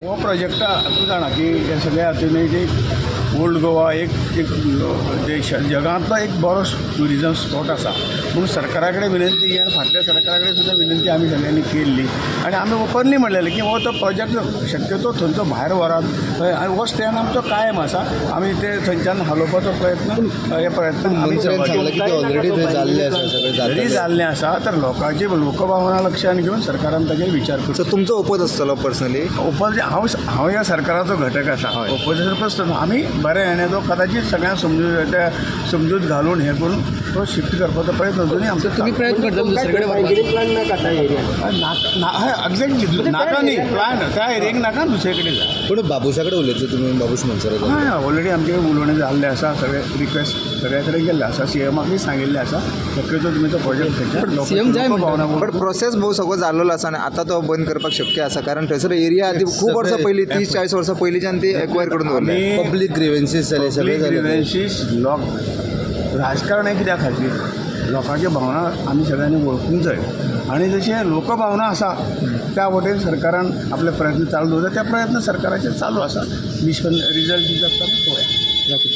हो प्रोजेक्टा तूं जाणा की हे सगळ्या हातून एक ओल्ड गोवा एक एक देश जगांतलो एक बरो ट्युरिजम स्पॉट आसा म्हणून सरकारा कडेन विनंती आनी फाटल्या सरकारा कडेन सुद्दां विनंती आमी सगळ्यांनी केल्ली आनी आमी ओपनली म्हणलेलें की हो तो प्रोजेक्ट शक्यतो थंयचो भायर व्हरात आनी हो स्टँड आमचो कायम आसा. आमी ते थंयच्यान हालोवपाचो प्रयत्न, हे प्रयत्न आमी मंत्र्यान सांगलें की ते ऑलरेडी थंय जाल्ले आसा सगळें जरी जातलें. जाल्लें आसा तर लोकांची लोकभावना लक्षात घेवन सरकारान ताजेर विचार करचो. सो तुमचो ओपोज आसतलो पर्सनली? ओपोज हांव हांव ह्या सरकाराचो घटक आसा. ओपोजिशन प्रस्न आमी बरें हेणें तो कदाचित सगळ्यांक समजून त्या समजूत घालून हें करून तो शिफ्ट करपाचो प्रयत्न अजुनूय आमचो. तुम्ही प्रयत्न करता दुसरीकडे व्हरपाचो? प्लॅन नाका त्या एरियान? एक्झॅक्टली, नाका न्ही प्लॅन त्या एरियेक नाका, दुसरे कडेन जाय. पूण बाबूशा कडेन उलयतले तुमी, बाबूश मनसर? हय, ऑलरेडी आमचे उलोवणें जाल्लें आसा. सगळे रिक्वेस्ट सगळ्या कडेन गेल्ले आसा. सीएमाकूय सांगिल्लें आसा, शक्यतो तुमी तो प्रोजेक्ट CM जाय म्हणटा. भावना. बट प्रोसेस भोव सगळो जाल्लो आसा आनी आतां तो बंद करपाक शक्य आसा, कारण थंयसर एरिया आदी खूब वर्सां पयलीं, 30-40 वर्सां पयलींच्यान ती एक्वायर करून दवरले. पब्लीक ग्रिव्हन्सीस जाले सगळे जाले ते. ग्रिव्हन्सीस. लोक राजकारण हें कित्या खातीर? लोकांच्यो भावना आमी सगळ्यांनी वळखूंक जाय आनी जशें लोकभावना आसा त्या वटेन सरकारान आपले प्रयत्न चालू दवरता. त्या प्रयत्न सरकाराचे चालू आसा. मिशन रिजल्ट दितात आमी पळोवया. ओके.